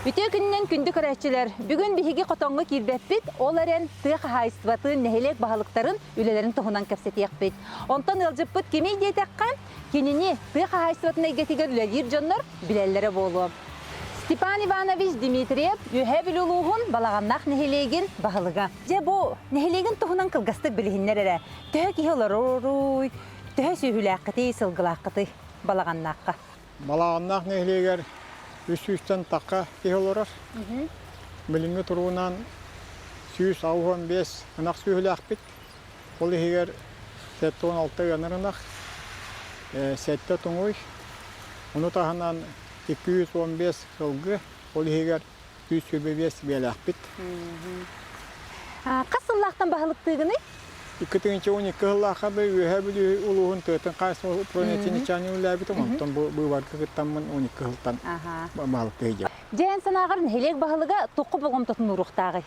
Үтүө күнүнэн күндү көрөөччүлэр! Бүгүн биһиги хотоҥҥо киирбэппит, ол эрэн тыа хаһаайыстыбатын, нэһилиэк баһылыктарын үлэлэрин туһунан кэпсэтиэхпит. Онтон ыалдьыппыт кимий диэтэххэ, кинини тыа хаһаайыстыбатын эйгэтигэр үлэлиир дьоннор билэллэрэ буолуо. Степан Иванович Дмитриев Үөһээ Бүлүү улууһун Балаҕаннаах нэһилиэгин баһылыга. Дьэ бу нэһилиэгин туһунан кылгастык билиһиннэр эрэ. Төһө киһи олороруй, төһө сүөһүлээххитий, сылгылааххытый Балаҕаннаахха? Балаҕаннаах нэһилиэгэр үс сүүстэн тахха киһи олорор. Билиҥҥи туругунан 185 ынах сүөһүлээхпит. Ол иһигэр 76 ыанар ынах, 7 туҥуй, ону таһынан 215 сылгы, ол иһигэр 125 биэлээхпит. Хас сыллаахтан баһылыктыыгыный? 2012 сыллаахха да Үөһээ Бүлүү улууһун тыатын хаһаайыстыба управлениетын начальнигын үлэлээбитим, онтон бу быыбарга кыттаммын 12 сылтан баһылыктыы сылдьабын. Дьэ, эн санааҕар нэһилиэк баһылыга туохха болҕомтотун ууруохтааҕый?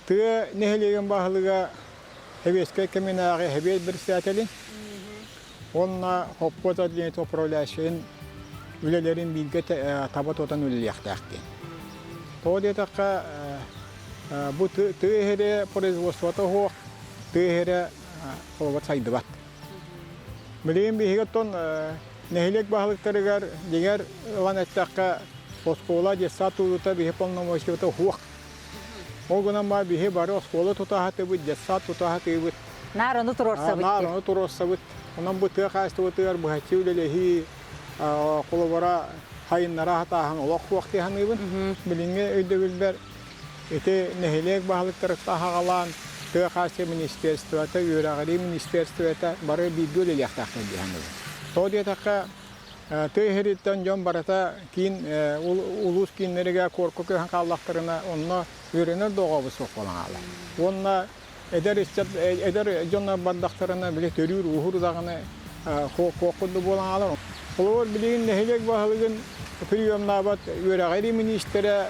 Тыа нэһилиэгин баһылыга Сэбиэскэй кэминээҕи сэбиэт председателин уонна хоппуот отделениетын управляющайын үлэлэрин бииргэ таба тутан үлэлиэхтээх диэн. Тоҕо диэтэххэ, бу тыа иһэрэ производствота суох, тыа иһэрэ холобур сайдыбат. Билигин биһиги оттон нэһилиэк баһылыктарыгар дьиҥэр ылан эттэххэ, оскуола, детсад тутуута биһи полномочиета суох. Ол гынан баар биһи бары оскуола тутаһатыбыт, детсад тутаһатыыбыт. Наар ону туруорсабыт. Наар ону туруорсабыт. Онон бу тыа хаһаайыстыбатыгар быһаччы үлэлэһии, холобура, хайыннара хатааһын олох суох дии саныыбын. Билиҥҥи өйдөбүлбэр ити нэһилиэк баһылыктарыттан аҕалаан тыа хаһаайыстыба министерствота, үөрэҕирии министерствота бары бииргэ үлэлиэхтээхтэр дии саныыбын. Тоҕо диэтэххэ, Тыа иһириттэн дьон барыта киин улуус кииннэригэр куорка көһөн хааллахтарына, онно үөрэнэр доҕообут суох буолан хаалар. Уонна эдэр ыччат эдэр дьоннор бардахтарына, били төрүүр-ууһуур даҕаны хуох курдук буолан хаалар. Холобур, билигин нэһилиэк баһылыгын приемнаабат үөрэҕирии миниистирэ,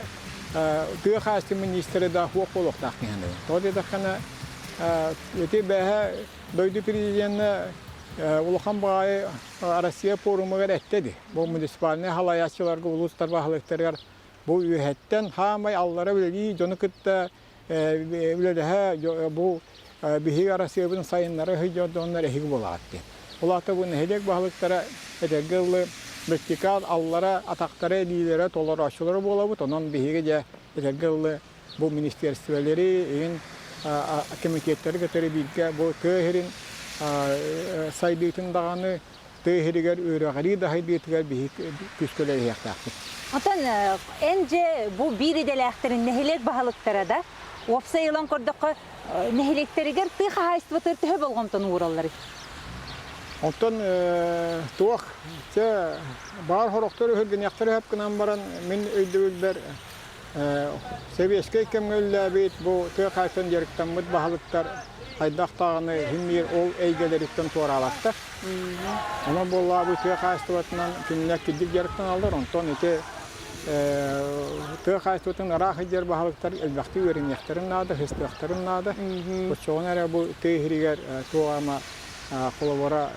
тыа хаһаайыстыбатын миниистирэ да хуох буолуохтаах киһи. Тоҕо диэтэххинэ, ити бэһэ дойду президенэ улахан баҕайы Россия пуорумугар эттэ дии. Бу муниципальнай халайааччыларга, улуустар баһылыктарыгар бу үөһэттэн хаамай аллара үлэлии дьону кытта үлэлэһэ бу биһиги Россиябытын сайыннара сылдьар дьоннор эһиги буолаҕыт диэн. Ол аата бу нэһилиэк баһылыктара этэргэ дылы вертикал аллара атахтара илиилэрэ толорооччулара буолабыт. Онон биһиги дьэ этэргэ дылы бу министиэристибэлэри, иһин кэмитиэттэри кытары бииргэ бу тыа иһирин сайдыытын даҕаны тыа иһиригэр үөрэҕирии да сайдыытыгар биһиги күүскэ үлэлэһиэхтээхпит. Оттон эн дьэ бу биир идэлээхтэрин нэһилиэк баһылыктара да уопсай ылан көрдөххө нэһилиэктэригэр тыа хаһаайыстыбатыгар төһө болҕомтону ууралларый? Оттон туох чэ баар сорохтор өһүргэниэхтэрэ сөп гынан баран мин өйдөбүлбэр Сэбиэскэй кэмҥэ үлэлээбит бу тыа хаһаайыстыбатын дьарыктаммыт баһылыктар хайдах даҕаны иһин ол эйгэлэриттэн туораабаттар. Онон буоллаҕа бу тыа хаһаайыстыбатынан кинилэр кырдьык дьарыктаналлар, онтон ити тыа хаһаайыстыбатын ыраах сылдьар баһылыктар элбэхтик үөрэниэхтэрин наада, сыстыахтарын наада. Оччоҕуна эрэ бу тыа иһигэр туох ама холобура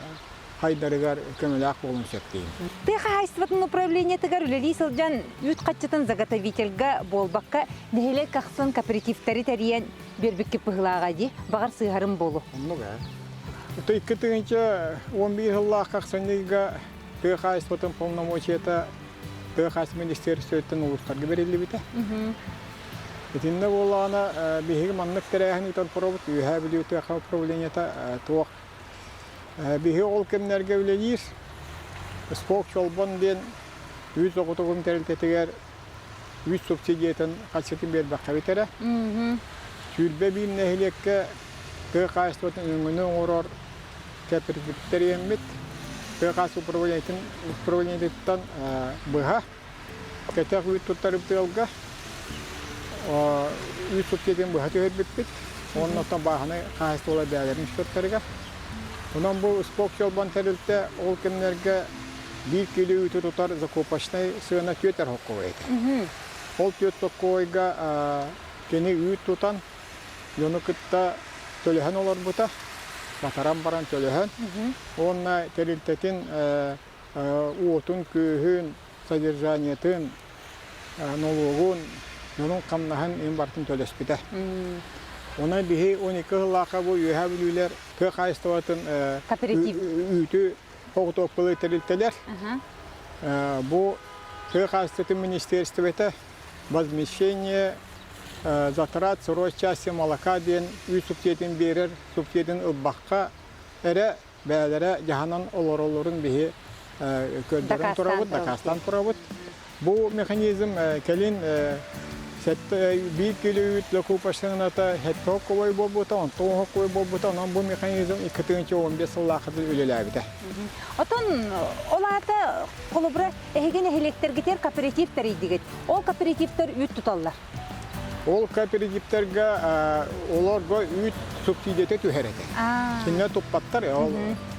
хайдарыгар көмөлөөх буолуон сөп диин. Тыа хаһаайыстыбатын управлениетыгар үлэлии сылдьан үүт хаччытын заготовительга буолбакка нэһилиэк ахсын кооперативтары тэрийэн биэрбиккит быһыылааҕа дии. Баҕар сыыһарым буолуо. Оннук ээ. Ото 2011 сыллаах ахсынньыга тыа хаһаайыстыбатын полномочията тыа хаһаайыстыбатын министиэристибэтиттэн улуустарга бэриллибитэ. Итиннэ буоллаҕына биһиги маннык тэрээһин ыытан туробут. Үөһээ Бүлүү тыа управлениета туох Биһи ол кэмнэргэ үлэлиир Спок Чолбон диэн үүт оҕотугун тэрилтэтигэр үүт субсидиятын харчытын биэрбэххэ эрэ. 21 нэһилиэккэ тыа хаһаайыстыбатын өҥөнү оҥорор кооператив тэрийэммит, тыа хаһаайыстыба управлениетын управлениетыттан быһа кэтэх үүт туттарыбыт ыалга үүт субсидиятын быһа түһэрбиппит. Уонна оттон бааһынай хаһаайыстыбалар бэйэлэрин счеттарыгар. Онон бу Спок Чолбон тэрилтэ ол кэмнэргэ биир киилэ үүтү тутар закупочнай сыана түөрт эрэ соккуобай этэ. Ол түөрт соккуобайга кини үүт тутан дьону кытта төлөһөн олорбута, батаран баран төлөһөн. Уонна тэрилтэтин уотун-күөһүн, содержаниетын, нолуогун, дьонун хамнаһын ин барытын төлөспүтэ. Онон биһи 12 сыллаахха бу Үөһээ Бүлүүлэр тыа хаһаайыстыбатын үүтү соҕотуопкалыы тэрилтэлэр. Бу тыа хаһаайыстыбатын министиэристибэтэ возмещение затрат сырой части молока диэн үүт субсидиятын биэрэр субсидиятын ылбакка эрэ бэйэлэрэ дьаһанан олороллорун биһи көрдөрөн турабыт, дакаастаан турабыт. Бу механизм кэлин биир кило үүт закупочныната хеттоковой буолбута, онтон оһоккой буолбута, онон бу механизм 2015 сыллаахха үлэлээбитэ. Отон ол аата холобура эһиги нэһилиэктэргитигэр кооператив тэрийдигит. Ол кооперативтар үүт туталлар. Ол кооперативтарга олорго үүт субсидията түһэр этэ. Кинилэр туппаттар, ол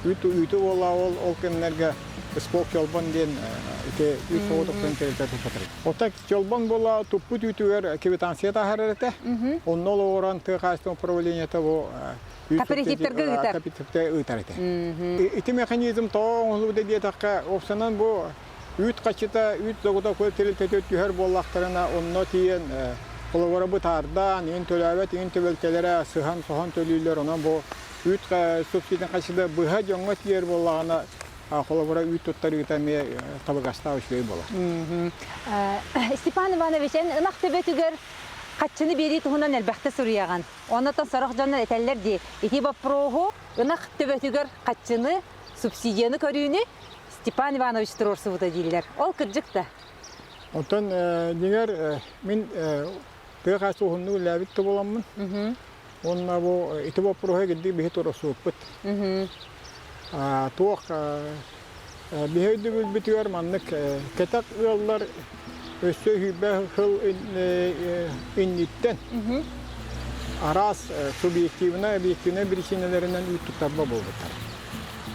үүт үүтү буолла ол ол кэмнэргэ Спок Чолбон диэн ити үүт соҕотохтон тэрилтэ туппатар. Ота Чолбон буола туппут үүтүгэр квитанция таһаарар этэ. Онно олоҕуран тыа хаһаайыстыбатын управлениета бу үүт Кооперативтарга ыытар. Кооперативтарга ыытар этэ. Ити механизм тоҕо оҥоһуллубута диэтэххэ, уопсанан бу Үүт хаччыта үүт заготовка тэрилтэтэ түһэр буоллахтарына, онно тиийэн холобура бытаардаан, иин төлөөбөт иин түбэлтэлэрэ сыһан-соһон төлүүллэр. Онон бу үүт субсидиятын хаччыта быһа дьоҥҥо тиийэр буоллаҕына, холобура үүт туттарыыта эмиэ табыгастаах үчүгэй буолар. Степан Иванович, эн ынах төбөтүгэр хаччыны биэрии туһунан элбэхтэ суруйаҕын. Оннотон сорох дьоннор этэллэр дии, ити боппуруоһу ынах төбөтүгэр хаччыны, субсидияны көрүүнү Степан Иванович туруорсубута дииллэр. Ол кырдьык да? Оттон дьиҥэр мин тыа хаһаайыстыба уһуннук үлэлээбит да буоламмын, уонна бу ити боппуруоһу эгирдик биһи туруорсубуппут. Туох биһи өйдөбүлбүтүгэр маннык кэтэх ыаллар өссө үһүйбэ сыл инниттэн араас субъективнай, объективнай биричиинэлэринэн үүт туттарба буолбуттар.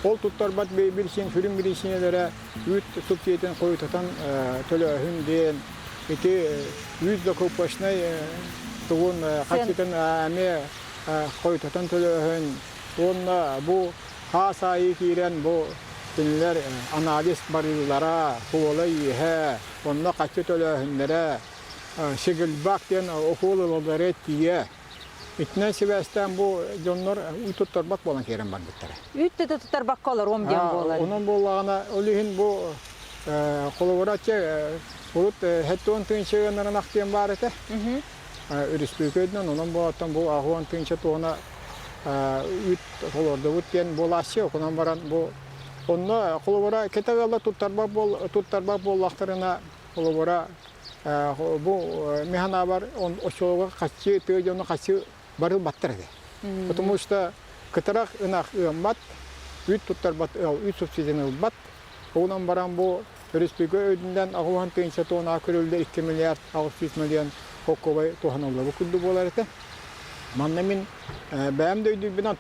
Ол туттарбат бирисиин сүрүн бирисиинэлэрэ үүт субсидиятын хойутатан төлөөһүн диэн ити үүт закупочнай тугун хаччытын эмиэ хойутатан төлөөһүн уонна бу хаас аайы киирэн бу кинилэр анализ барыылара, суола-ииһэ, онно хаччы төлөөһүннэрэ, сигильбак диэн укуол ылаллара тиийэ. Итинэн сибээстээн бу дьоннор үүт туттарбат буолан киирэн барбыттара. Үүт да туттарбакка олоруом диэн буолар. Онон буоллаҕына, ол иһин бу холобура чэ урут 70 тыһыынча ыаннарын ахтыан баар этэ. Өрөспүүбүлүкэ үрдүнэн онон буолаттан бу 60 тыһыынча туона үүт олордубут диэн буолааччы. Онон баран бу онно холобура кэтэ ыаллар туттарбат буол туттарбат буоллахтарына холобура бу мин санаабар оччолорго хаччы тыа дьоно хаччы барылбаттар этэ. Потому что кытарах ынах ыаммат, үүт туттарбат ыал үүт субсидияны ылбат. Онон баран бу өрөспүүбүлүкэ үрдүнэн 80 тыһыынча тонна көрүллэ 2 миллиард 800 миллион холкуобай туһаныллыбыт курдук буолар этэ. Манна мин бэйэм да өйдүүрбүнэн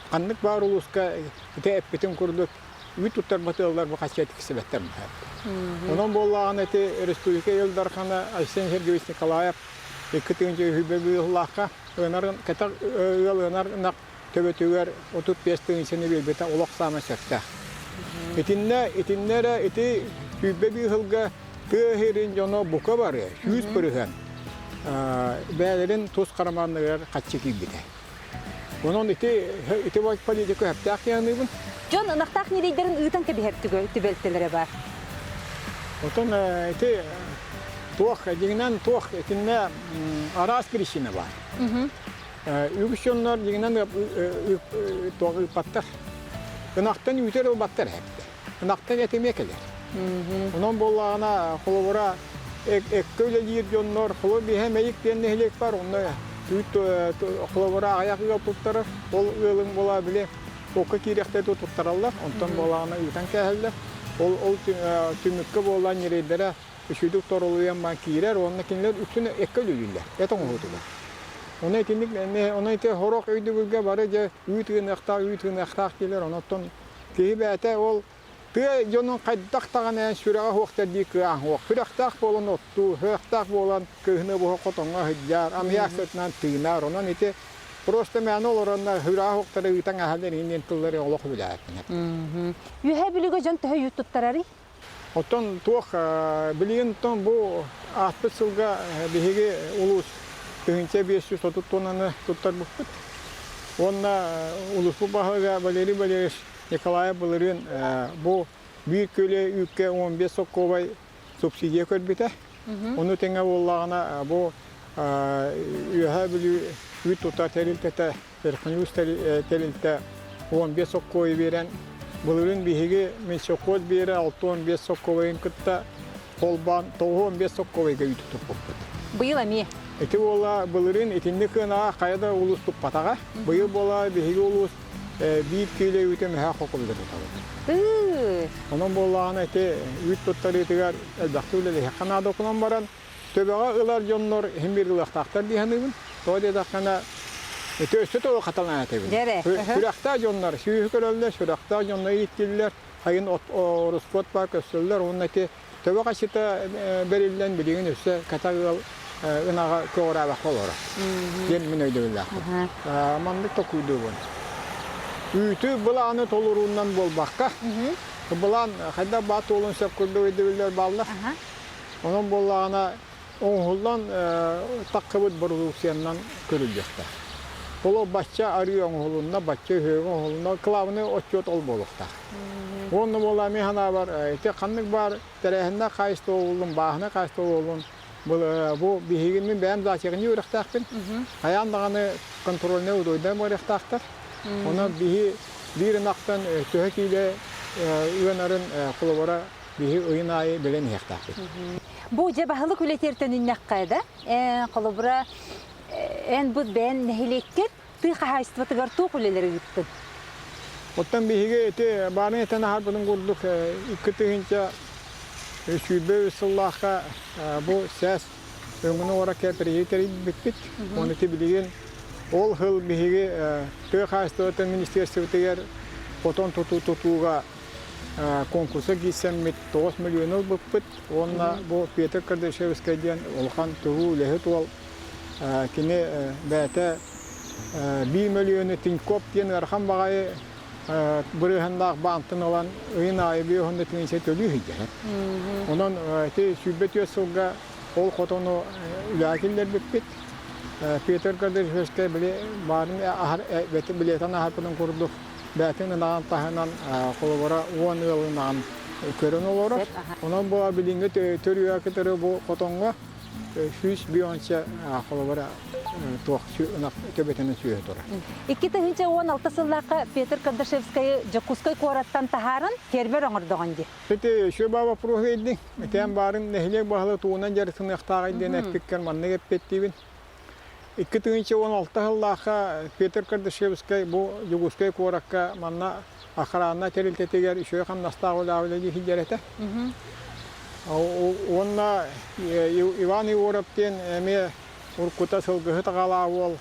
ханнык баар улууска ити эппитим курдук үүт туттарбат ыаллар бу хаччы тиксибэттэр Онон буоллаҕына ити республика Ил Дархана Айсен Сергеевич Николаев 2 тыһыынча быыһылаахха ыанар кэтэх ыал ыанар ынах төбөтүгэр 35 тыһыынчаны биэрбитэ олох саамай сөптөөх. Итиннэ итиннэ эрэ ити сүүрбэ быыһылга тыа сирин дьоно бука бары 100% бэйэлэрин тус карманныгар хаччы киирбитэ. Онон ити ити политика сөптөөх диэн Дьон ынахтаах ньирэйдэрин ыытан кэбиһэр түбэлтэлэрэ баар. Отон ити туох дьиҥинэн туох итиннэ араас причина баар. Үгүс дьоннор дьиҥинэн туох ыыппаттар. Ынахтан үүтэр ылбаттар эһэптэ. Ынахтан этимиэ кэлэр. Онон буоллаҕына холобура эккэ үлэлиир дьоннор холобур биһэ Мэйик диэн нэһилиэк бар онно үүт холобура аҕыйах ыал туттарар. Ол ыалыҥ буола били окко киириэхтэ туттараллар. Онтон буоллаҕына ыытан кээһэллэр. Ол ол түмүккэ буоллаан ньирэйдэрэ үчүгдүк торолуйан баан киирэр уонна кинилэр үксүн эккэ үлэлииллэр, эт оҥоһуутугар. Онон итинник онон ити сорох өйдөбүлгэ бары дьэ үүт ыыныахтаах, үүт ыыныахтаах дииллэр. Онон киһи бэйэтэ ол тыа дьонун хайдах даҕаны сүрэҕэ суохтар дии кыаан суох. Сүрэхтээх буолан оттуу, сүрэхтээх буолан кыһыны быһа хотоҥҥо сылдьар, амыйаах сытынан тыынар. Онон ити просто мээнэ олороннор сүрэҕэ суохтары ыытан аһаллар иһин диэн тыллары олох билээппин. Үөһээ Бүлүүгэ дьон төһө үүт туттарарый? Оттон туох билигин бу ааспыт сылга биһиги улуус 1530 тоннаны туттарбыппыт. Уонна улууспут баһылыга Валерий Валерьевич Николаев былырыын бу биир көлө үүккэ 15 сокуобай субсидия көрбүтэ. Ону тэҥэ буоллаҕына бу Үөһээ Бүлүү үүт тутар тэрилтэтэ Верхнюс тэрилтэ 15 соккуойу биэрэн, былырыын биһиги Минсельхоз биэрэ 65 соккуойун кытта холбоон 95 соккуойга үүтү туппуппут. Быйыл эмиэ. Ити буола былырыын итинник кыанаҕа хайа да улуус туппатаҕа. Быйыл буола биһиги улуус биир киилэ үүтү мөһөөх хокулга тутабыт. Онон буоллаҕына ити үүт туттарыытыгар элбэхтик үлэлэһиэххэ наада окунан баран Төбөҕө ылар дьоннор иһин биир ылыахтаахтар дии саныыбын. Тоҕо диэтэххинэ, ити өссө тоҕо хатылаан этэбин. Дьэрэ. Сүрэхтээх дьоннор сүүһү көрөллөр, сүрэхтээх дьоннор ииттиллэр, хайын ороскуот баар көстөллөр уонна ити төбө хачыта бэриллэн билигин өссө кэтэх ыал ынаҕа көҕүрээбэххэ олорор диэн мин өйдөбүллээхпин. Маннык токуйдуубун. Үүтү былааны толоруунан буолбакка, былаан хайдах баар туолуон сөп курдук өйдөбүллэр бааллар. Онон буоллаҕына оҥоһуллан таххыбыт бородууксуйаннан көрүллүөхтээх. Ол бачча арыы оҥоһулунна, бачча үһүөгэ оҥоһулунна, кылаабынай отчуот ол буолуохтаах. Уонна буолла мин санаабар ити ханнык баар тэрээһиннээх хаһаайыстыба буоллун, бааһынай хаһаайыстыба буоллун, бу биһиги мин бэйэм зоотехник үөрэхтээхпин. Хайаан даҕаны контрольнай удойдан барыахтаахтар. Онон биһи биир ынахтан төһө киилэ ыанарын холобура биһи ыйын аайы билэн иһиэхтээхпит. Бу дьэ баһылык үлэтигэр төнүннэххэ да, холобура, эн бу бэйэн нэһилиэккэр тыа хаһаайыстыбатыгар туох үлэлэри ыыттын? Оттон биһиги ити баарын этэн аһарбытын курдук 2023 сыллаахха бу СЭС өҥөнү оҥорор кээпэрээһи тэрийбиппит. Уонна ити билигин ол сыл биһиги тыа хаһаайыстыбатын министерствотыгар хотон тутуу тутууга конкурса киирсэммит 9 миллиону ылбыппыт уонна бу Петр Кардашевскай диэн улахан туруу үлэһит уол кини бэйэтэ 1 мөлүйүөнү Тинькофф диэн ыарахан баҕайы бырыһаннаах баантан ылан ыйын аайы биир уонна тыһыынча төлүү сылдьар. Онон ити 24 сылга ол хотону үлэҕэ киллэрбиппит. Петр Кардашевскай били баарын билиэтин аһарбытын курдук бэйэтин ынаҕын таһынан холобура 10 ыал ынаҕын көрөн олорор. Онон бу билиҥҥи төрүө кытары бу хотоҥҥо 150 холобура туох ынах төбөтүнэн сүөһү турар. 2016 сыллаахха Петр Кардашевскайы Дьокуускай куораттан таһааран фермер оҥордоҕун дии. Ити сүөбэ вопроһу ыйдыҥ. Итиэн баарын нэһилиэк баһылыга тугунан дьарыктаныахтааҕый диэн эппиккэр маннык эппиэттиибин. 2016 сыллаахха Петр Кардашевскай бу Дьокуускай куоракка манна охрана тэрилтэтигэр үчүгэй хамнастаах үлэҕэ үлэлии сылдьар этэ. Уонна Иван Егоров диэн эмиэ уруккута сылгыһыт аҕалаах уол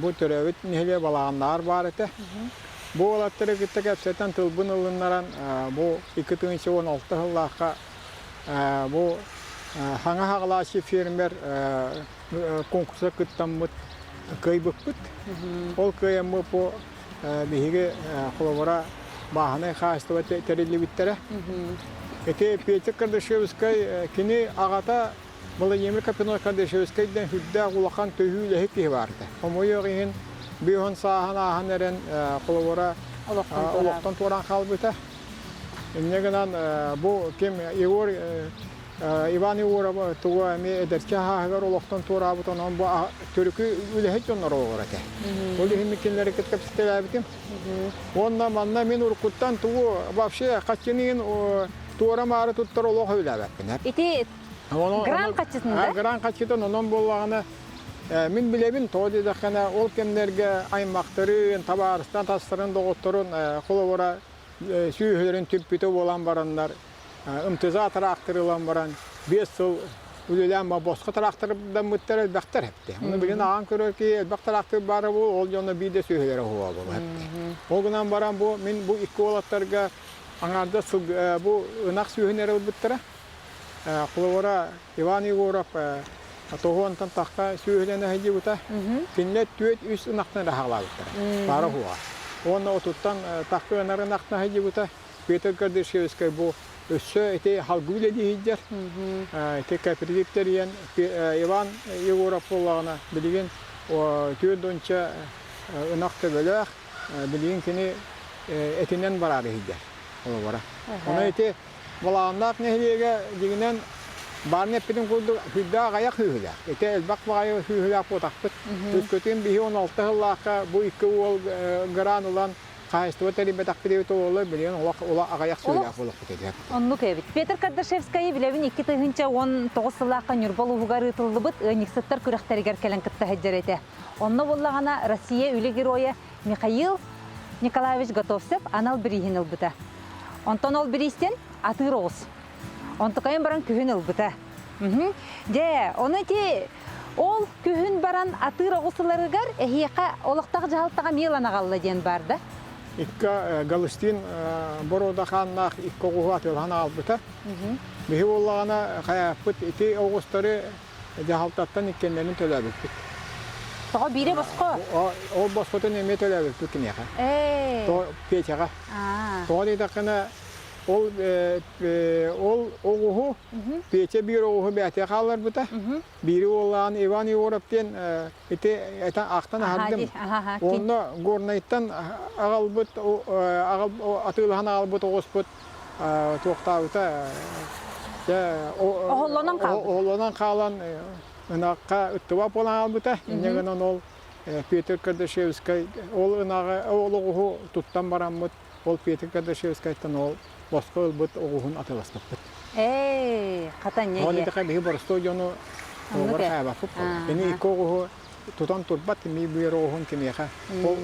бу төрөөбүт нэһилиэк балаҕаннааҕар баар этэ. Бу уолаттары кытта кэпсэтэн тылбын ылыннаран бу 2016 сыллаахха бу хаҥа хаҕалааччы фермер конкурса кыттаммыт кыайбыппыт. Ол кыайаммыт бу биһиги холобура бааһынай хаһаайыстыба тэриллибиттэрэ. Ити Петя Кардашевскай кини аҕата Владимир Капитонович Кардашевскай диэн сүрдээх улахан төһүү үлэһит киһи баар этэ. Хомойуох иһин 50 сааһын ааһан эрэн холобура олохтон туораан хаалбыта. Инньэ гынан бу ким Егор Иван Егоров тугу эмиэ эдэрчи аһааһыгар олохтон туораабыт, онон бу төрүкү үлэһит дьоннор олорор этэ. Ол иһин кинилэри кытта кэпсэтэлээбитим. Уонна манна мин уруккуттан тугу вообще хаччыныгын туора-маары туттар олох өйдөөбөппүн. Ити гран хаччытын да? Гран хаччытын онон буоллаҕына мин билэбин, тоҕо диэтэххинэ ол кэмнэргэ аймахтарын, табаарыстан тастарын, доҕотторун холобура сүөһүлэрин түмпүтэ буолан бараннар МТЗ тыраахтыр ылан баран 5 сыл үлэлээн босхо тыраахтырдаммыттар элбэхтэр эпти. Ону билин аҕан көрөр киһи элбэх тыраахтыр баара бу ол дьоно биир да сүөһүлэрэ уһуга буолар эпти. Ол гынан баран бу мин бу икки уолаттарга аҥаардас бу ынах сүөһүн эрэ ылбыттара. Холобура Иван Егоров тоһуонтан тахха сүөһүлэнэ сылдьыбыта. Кинилэр түөрт үс ынахтан эрэ хаалаабыттара. Баара уһуга. Уонна отуттан тахха ынар ынахтан сылдьыбыта. Петр Кардашевскай бу Өссө ити халгыы үлэлии сылдьар. Ити кооператив тэрийэн Иван Егоров буоллаҕына билигин 40 ынах төбөлөөх, билигин кини этинэн бараары сылдьар холобура. Ону ити Балаҕаннаах нэһилиэгэ дьиҥинэн баарын эппитин курдук сүрдээх аҕыйах сүөһүлээх. Ити элбэх баҕайы сүөһүлээх буотахпыт. Өскөтүн биһи 16 сыллаахха бу икки уол гран ылан хаһаайыстыба тэрийбэтэхпит эбит буоллар, билигин олох аҕыйах сүөһүлээх буолуохпут этэ. Оннук эбит. Петр Кардашевскайы билэбин 2019 сыллаахха Ньурба улууһугар ыытыллыбыт ыанньыксыттар күрэхтэригэр кэлэн кытта сылдьар этэ. Онно буоллаҕына Россия үлэ геройа Михаил Николаевич Готовцев анал бирииһин ылбыта. Онтон ол бириистэн атыыр оҕус. Онтукайын баран күһүн ылбыта. Дьэ, ону ити ол күһүн баран атыыр оҕус ыларыгар эһиэхэ олохтоох дьаһалтаҕа миэлан аҕалла диэн баар да? Икки Галустин боруода хааннаах икки оҕуһу атыылаһан аҕалбыта. Биһи буоллаҕына хайааппыт ити оҕустары дьаһалтаттан иккиэннэрин төлөөбүппүт. Тоҕо биирэ босхо? Ол босхотун эмиэ төлөөбүппүт киниэхэ. Ээ. Петяҕа. Тоҕо диэтэххинэ ол ол оҕуһу Петя биир оҕуһу бээтэ хаалларбыта. Биири уоллаан Иван Егоров диэн ити этэн ахтан аһардым. Онно Горнайтан аҕалбыт атыылаһан аҕалбыт оҕуспут туохтаабыта Оһоллонон хаалбыт. Оһоллонон хаалан ынахха ыттыба буолан хаалбыта. Инньэ гынан ол Петр Кардашевскай ол ынаҕы ол оҕуһу туттан бараммыт ол Петр Кардашевскайтан ол босхо ылбыт оҕуһун атыыласпыппыт. Ээ, хата не Ол итиха биһи боростуой дьону оҕор хаабаппыт. Кини икки оҕуһу тутан турбат, кими биир оҕуһун кимиэхэ ол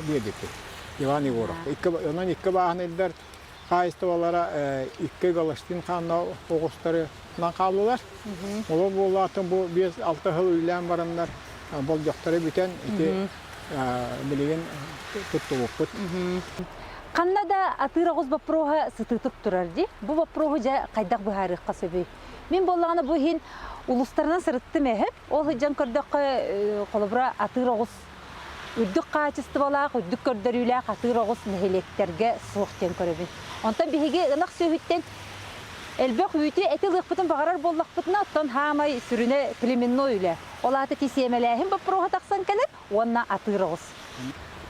биэрбиппит. Иван Егоров. Икки, онон икки бааһынайдар хаһаайыстыбалара икки Галаштин хаанна оҕустарынан хааллылар. Олор буоллаатын бу 5-6 сыл үлэлээн бараннар болдьохторо бүтэн ити билигин туттубуппут. Ханна да атыыр оҕус боппуруоһа сытыытык турар дии. Бу боппуруоһу дьэ хайдах быһаарыахха сөбүй? Мин буоллаҕына бу иһин улуустарынан сырыттым эһэп. Ол сылдьан көрдөххө, холобура, атыыр оҕус үрдүк хаачыстыбалаах, үрдүк көрдөрүүлээх атыыр оҕус нэһилиэктэргэ суох диэн көрөбүн. Онтон биһиги ынах сүөһүттэн элбэх үүтү эти ылыахпытын баҕарар буоллахпытына, оттон хаамай сүрүнэ племенной үлэ. Ол аата ити сиэмэлээһин боппуруоһа тахсан кэлэр уонна атыыр оҕус.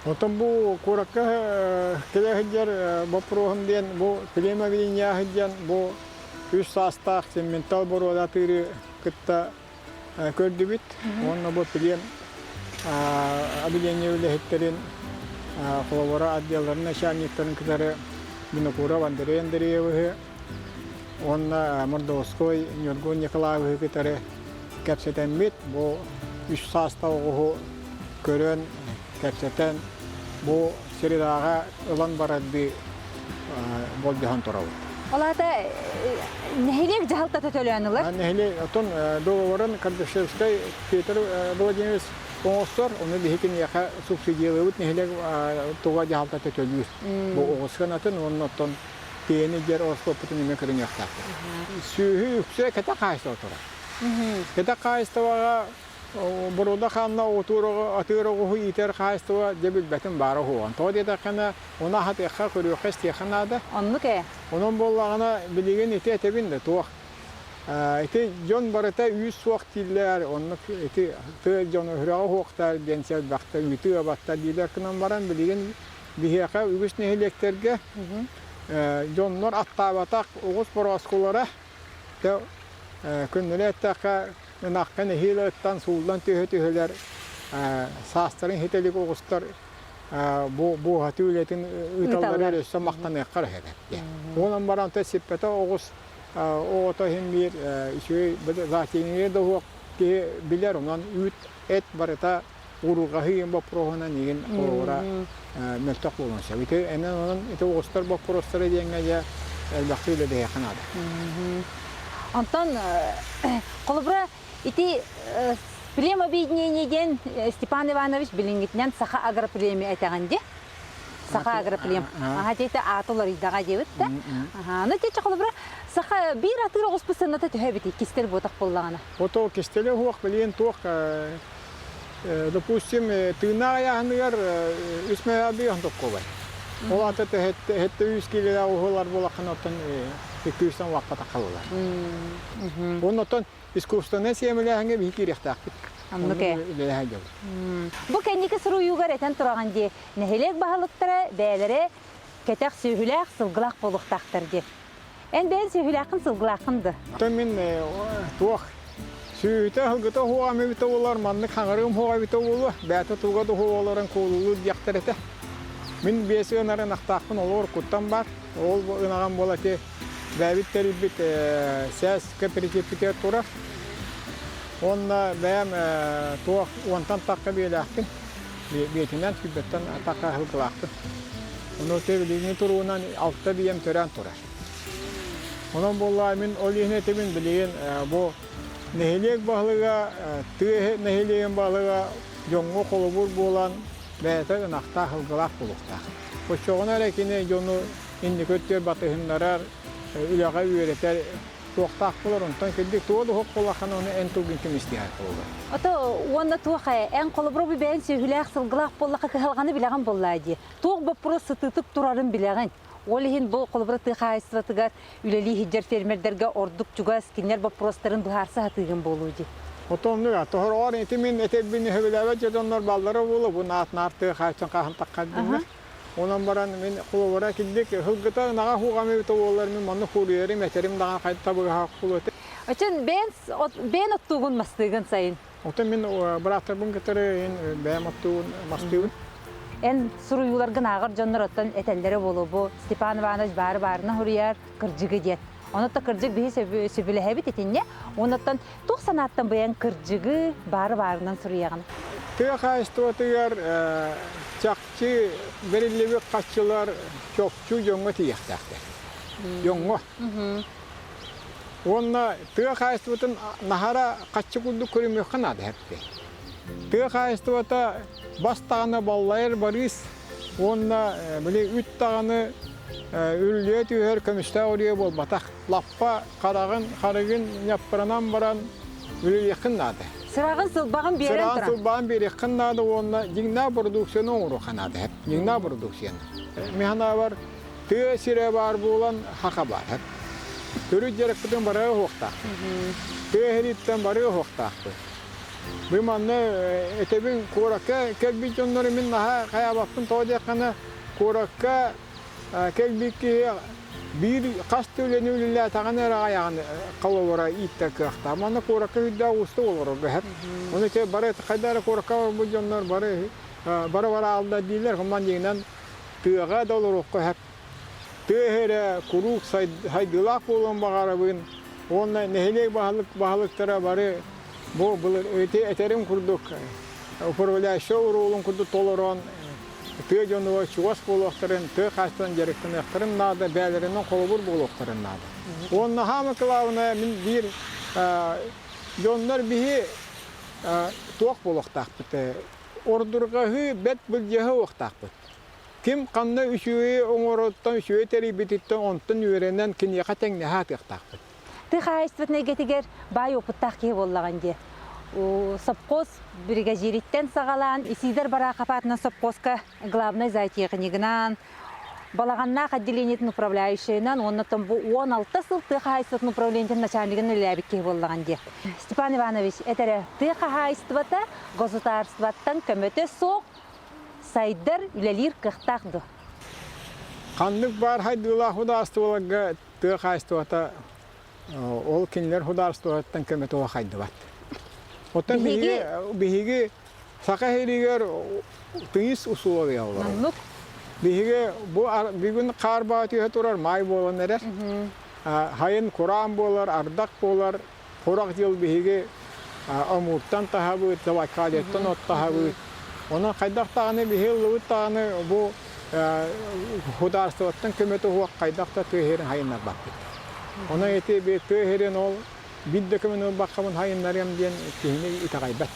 Оттон бу куоракка кэлэ сылдьар боппуруоһум диэн бу племя сылдьан бу үс саастаах цементал боруода атыыры кытта көрдүбүт уонна бу плем отделение үлэһиттэрин холобура отделларын начальниктарын кытары Винокуров Андрей Андреевиһы уонна Мордовской Ньургун Николаевиһы кытары кэпсэтэммит бу үс саастаах оҕуһу көрөн кэпсэтэн бу средаҕа ылан барардыы болдьоһон турабыт. Ол аата нэһилиэк дьаһалтата төлөөн ылар? Нэһилиэк оттон договорын Кардашевскай Петр Владимирович оҥостор, ону биһи киниэхэ субсидиялыыбыт нэһилиэк туга дьаһалтата төлүүр. Бу оҕус гынатын уонна оттон тиэни дьэр ороскуоппутун эмиэ көрүнүөхтээхпит. Сүөһү үксэ кэтэх хаһаайыстыба турар. Кэтэх хаһаайыстыбаҕа Боруода хаанна атыыр оҕуһу иитэр хаһаайыстыба дьэ билбэтим баара уһуоҕун. Тоҕо диэтэххинэ, ону аһатыахха, көрүөххэ-истиэххэ наада. Оннук ээ. Онон буоллаҕына, билигин ити этэбин да туох. Ити дьон барыта үүс суох дииллэр, оннук ити тыа дьоно үрэҕи уһуохтаар диэн сэлбэхтэ үүтү ыабаттар дииллэр гынан баран, билигин биһиэхэ үгүс нэһилиэктэргэ дьоннор аттаабатах оҕус борооскулара Күннүрэ эттэххэ, ынахха нэһиилэ ыттан сууллан түһэ-түһэлэр саастарын ситэ илик оҕустар бу буоһатыы үлэтин ыыталлар өссө махтаныахха эрэ этэ. Онон баран сиппэтэ оҕус оҕото иһин биир үчүгэй затейные да уһуох киһи билэр, онон үүт эт барыта уруурҕаһыы боппуруоһунан игин холобура мөлтөх буолуон сөп. Ити эмэн онон ити оҕустар боппуруостара диэҥҥэ дьэ элбэхтик үлэлэһиэххэ наада. Онтон холобура ити племобъединение диэн Степан Иванович билиҥҥитинэн Саха агроплемя этэҕин дии. Саха агроплем. Аха диэти ааты уларыйдаҕа диэбит да. Аха, ну тече холобура саха биир атыыр оҕуспут сыаната төһө эбитий кистел буотах буоллаҕына. Ото кистеле уһуох билиэн туох допустим, тыыннаах айааһыныгар үс мөһөбүй онтуккубай. Ол ата тэһэтте үс килилээх уһулар буолаххына оттон 200 улааппа таххалылар. Оннотон искусственнай сиэмэлээһиҥҥэ биһи киириэхтээхпит. Оннук ээ. Үлэлэһэн дьабыт. Бу кэнники суруйуугар этэн тураҕын дии, нэһилиэк баһылыктара бэйэлэрэ кэтэх сүөһүлээх, сылгылаах буолуохтаахтар дии. Эн бэйэн сүөһүлээххин, сылгылааххын да? Оттон мин туох сүөһүтэ сылгыта уһуоҕам эбитэ буолар, маннык хаҥарыым уһуоҕа эбитэ буолуо, бэйэтэ туга да уһуоҕа олорон куолулуур диэхтэр этэ. Мин биэс ыанар ынахтаахпын, олор куттан бар. Ол ынаҕым буола ити бэйэбит тэрийбит сээс кэпэрэтиэппитигэр турар. Уонна бэйэм туох уонтан тахха биэлээхпин, биэтинэн сүүрбэттэн тахха сылгылаахпын. Ону билиҥҥи туругунан алта биэм төрөөн турар. Онон буоллаҕа мин ол иһин этибин билигин бу нэһилиэк баһылыга, тыа нэһилиэгин баһылыга дьоҥҥо холобур буолан бэйэтэ ынахтаах сылгылаах буолуохтаах. Оччоҕуна эрэ кини дьону инники өттүгэр батыһыннарар, үлэҕэ үөрэтэр туохтаах буолар, онтон кырдьык туох да уһук буоллаххына, ону эн тылгын ким истиэхэ буолар. Ото уонна туох ээ, эн холобура бу бэйэн сүөһүлээх сылгылаах буоллахха кыһалҕаны билэҕин буоллаа дии. Туох боппуруос сытыытык турарын билэҕин. Ол иһин бу холобура тыа хаһаайыстыбатыгар үлэлии сылдьар фермердэргэ ордук чугас кинилэр боппуруостарын быһаарса сатыыгын буолуо дии. Отоннук тоһороҕор ити мин этэрбин сөбүлээбэт дьоннор баллара буолуо бу наат-наар тыа хааччын хаһан таххардыннар. Онон баран мин холобура килдик сылгыта ынаҕа хуҕам эбитэ буоллар мин манна хуруйарым этэрим даҕаны хайда табыгаһа буолуо этэ. Очон бэйэн бэйэн оттуугун мастыыгын сайын. Оттон мин бырааттарбын кытары бэйэм оттуубун мастыыбын. Эн суруйууларгын ааҕар дьоннор оттон этэллэрэ буолуо бу Степан Иванович баары баарына суруйар кырдьыгы диэн. Онон кырдьык биһи сөбүлэһэбит итиннэ. Онон туох санааттан бэйэҥ кырдьыгы баары баарынан суруйаҕын? Тыа хаһаайыстыбатыгар чахчы бэриллибит харчылар чопчу дьоҥҥо тиийиэхтээхтэр. Дьоҥҥо. Уонна тыа хаһаайыстыбатын наһара хаччы курдук көрүмүөххэ наада эппи. Тыа хаһаайыстыбата бас даҕаны баллайар барыыс уонна били үт даҕаны үрүлүйэ түһэр көмүстээх үрүйэ буолбатах. Лаппа хараҕын, харыгын ньаппыранан баран үлэлиэххин наада. Сыраҕын сылбаҕын биэрэн Сыраҕын туран. сылбаҕын биэриэххин наада уонна дьиҥнээх бородууксуйаны оҥоруохха наада. Дьиҥнээх бородууксуйаны. Мин санаабар, тыа сирэ баар буолан хаха баар. Төрүт дьарыкпытын барыга уһуохтаахпыт. Тыа сириттэн барыга уһуохтаахпыт. Бу манна этэбин куоракка кэлбит дьоннору мин наһаа хайаабаппын тоҕо диэххинэ куоракка кэлбит киһи биир хас да үлэни үлэлээтэҕинэ эрэ аҕыйаҕын холобура ииттэр кыахтаах. Манна куоракка үрдээх уустук олорорго сөп. Ону ити бары хайда эрэ куоракка олорбут дьоннор бары бары барааллар дииллэр. Онон дьиҥинэн тыаҕа да олоруохха сөп. Тыа эрэ куруук сайдыылаах буолуон баҕарабын. Уонна нэһилиэк баһылык баһылыктара бары бу былыр ити этэрим курдук управляющай оруолун курдук толорон тыа дьонугар чугас буолуохтарын, тыа хаачыстыбанан дьарыктаныахтарын наада, бэйэлэринэн холобур буолуохтарын наада. Уонна хаама кылаабынайа мин биир дьоннор биһи туох буолуохтаахпыт ордурҕаһыы бэт былдьаһыы уохтаахпыт. Ким ханна үчүгэйи оҥороруттан, үчүгэй тэрийбититтэн онтон үөрэнэн киниэхэ тэҥнэһэ сатыахтаахпыт. Тыа хаһаайыстыбатын эйгэтигэр баай уопуттаах киһи буоллаҕын дии. Сопхуос биригэдьиириттэн саҕалаан Исидор Барахов аатынан сопхуоска главнай зоотехнигынан, Балаҕаннаах отделениетын управляющайынан уонна бу 16 сыл тыа хаһаайыстыбатын управлениетын начальнигын үлэлээбит киһи буоллаҕын дии. Степан Иванович, этэрэ, тыа хаһаайыстыбата государствоттан көмөтө суох сайдар, үлэлиир кыахтаах дуо? Ханнык баар хайдыылаах судаарыстыбаларга тыа хаһаайыстыбата ол кинилэр судаарыстыбаттан көмөтө хайдыбат. Оттон биһиги биһиги Саха сиригэр тыйыс усулуобуйа олорор. Биһиги бу бүгүн хаар баа түһэ турар маай буолан эрэр. Хайын кураан буолар, ардах буолар. Курах дьыл биһиги Амуртан таһабыт, Забайкальеттан от таһабыт. Онон хайдах даҕаны биһи ыллыбыт даҕаны бу судаарыстыбаттан көмөтө суох хайдах да тыа сирин хайыннарбаппыт. Онон ити тыа сирин ол биир да көмөнү ылбаккабын хайыннарыам диэн киһини итэҕэйбэт.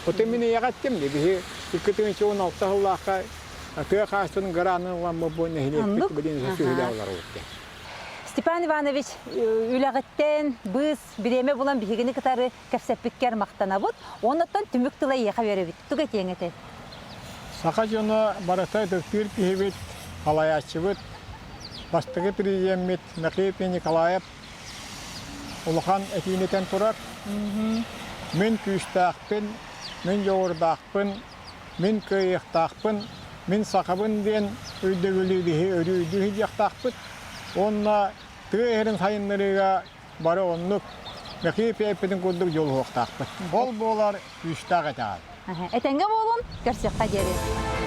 Оттон мин ийэҕэ эттим дии, биһи 2016 сыллаахха тыа хаһаайыстыбатын гранын ыламмыт бу нэһилиэкпит билин сүһүлээх олоробут диэн. Степан Иванович, үлэҕиттэн быыс бириэмэ булан биһигини кытары кэпсэппиккэр махтанабыт. Оннуттан түмүк тыла эйиэхэ биэрэбит. Тугу этиэҥ этэй? Саха дьоно барыта ытыктыыр киһибит, халайааччыбыт. Бастакы президеммит Михаил Николаев улахан этиини этэн турар. Мин күүстээхпин, мин дьоҕурдаахпын, мин кыайыахтаахпын, мин сахабын диэн өйдөбүлү биһи өрүү өйдүү сылдьыахтаахпыт. Уонна тыа иһэрин сайыннарыыга бары оннук Михаил Пеппитин курдук дьулуһуохтаахпыт. Ол буолар күүстээх итэҕэл. Этэҥҥэ буолун, көрсүөххэ диэри.